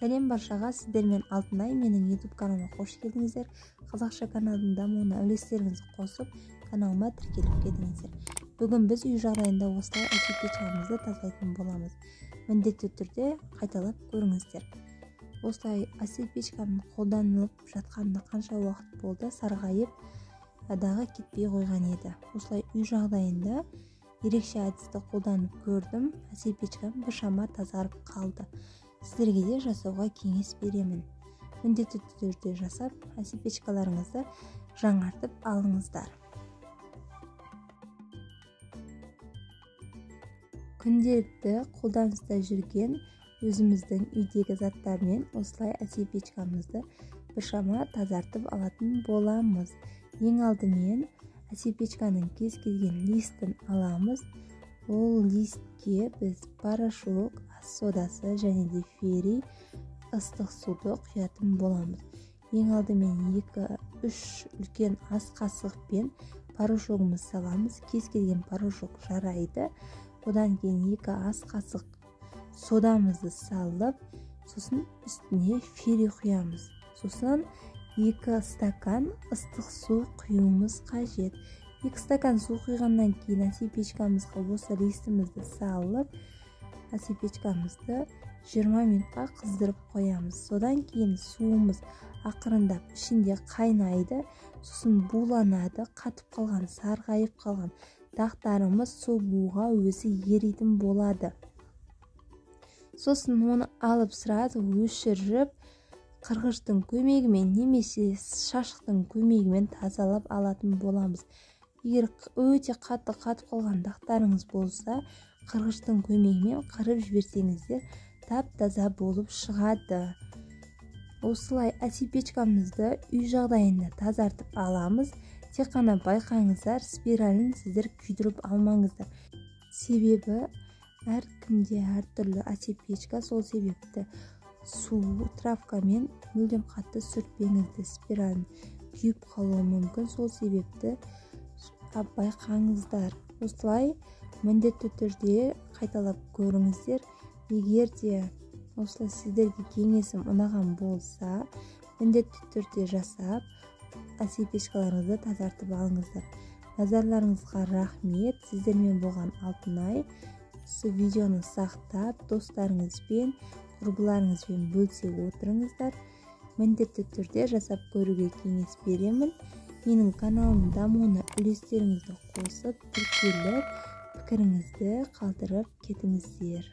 Сәлем баршаға, сіздермен Алтынай, менің YouTube каналыма қош келдіңіздер. Қазақша каналдың дамуына үлестеріңізді қосып, каналыма тіркеліп кетіңіздер. Бүгін біз үй жағдайында осылай асепечкамызды тазалайтын боламыз. Міндетті түрде қайталап көріңіздер. Осылай асепечканың қолданылып жатқанына қанша уақыт болды, сарғайып дағы кетпей қойған еді. Осылай үй жағдайында ерекше әдісті қолданып көрдім. Асепечкам біршама тазарып қалды. Сіздерге де жасауға кеңес беремін. Міндетті түрде жасап, асепечкаларыңызды жаңартып алыңыздар. Күнделікті қолданыста жүрген өзіміздің үйдегі заттармен осылай асепечкамызды біршама тазартып алатын боламыз. Ең алдымен асепечканың кез келген листін аламыз. Ол листке біз порошок, ас содасы және де ферри ыстық суды құятын боламыз. Ең алдымен 2-3 үлкен ас қасықпен порошогымызды саламыз. Кез келген порошок жарайды. Одан кейін 2 ас қасық содамызды салып, сосын үстіне ферри құямыз. Сосын 2 стакан ыстық су құюымыз қажет. 2 стакан су құйғаннан кейін асепечкамызға осы листімізді салып, асепечкамызды 20 минутқа қыздырып қоямыз. Содан кейін суымыз ақырындап ішінде қайнайды, сосын буланады, қатып қалған, сарғайып қалған дақтарымыз сол буға өзі еритін болады. Сосын оны алып сразу өшіріп, қырғыштың көмегімен немесе шашықтың көмегімен тазалап алатын боламыз. Егер өте қатты қатып қалған дақтарыңыз болса, қырғыштың көмегімен қырып жіберсеңіздер, тап-таза болып шығады. Осылай асепечкамызды үй жағдайында тазартып аламыз. Тек қана байқаңыздар, спиралін сіздер күйдіріп алмаңыздар. Себебі әркімде әртүрлі асепечка, сол себепті су травкамен мүлдем қатты сүртпеңіздер, спиралін күйіп қалуы мүмкін, сол себепті байқаңыздар. Осылай міндетті түрде қайталап көріңіздер. Егер де осылай сіздерге кеңесім ұнаған болса, міндетті түрде жасап, асепечкаларыңызды тазартып алыңыздар. Назарларыңызға рахмет. Сіздермен болған Алтынай. Осы видеоны сақтап, достарыңызбен, құрбыларыңызбен бөлісе отырыңыздар. Міндетті түрде жасап көруге кеңес беремін. Менің каналымның дамуына үлестеріңізді қосып, тіркеліп, пікіріңізді қалдырып кетіңіздер.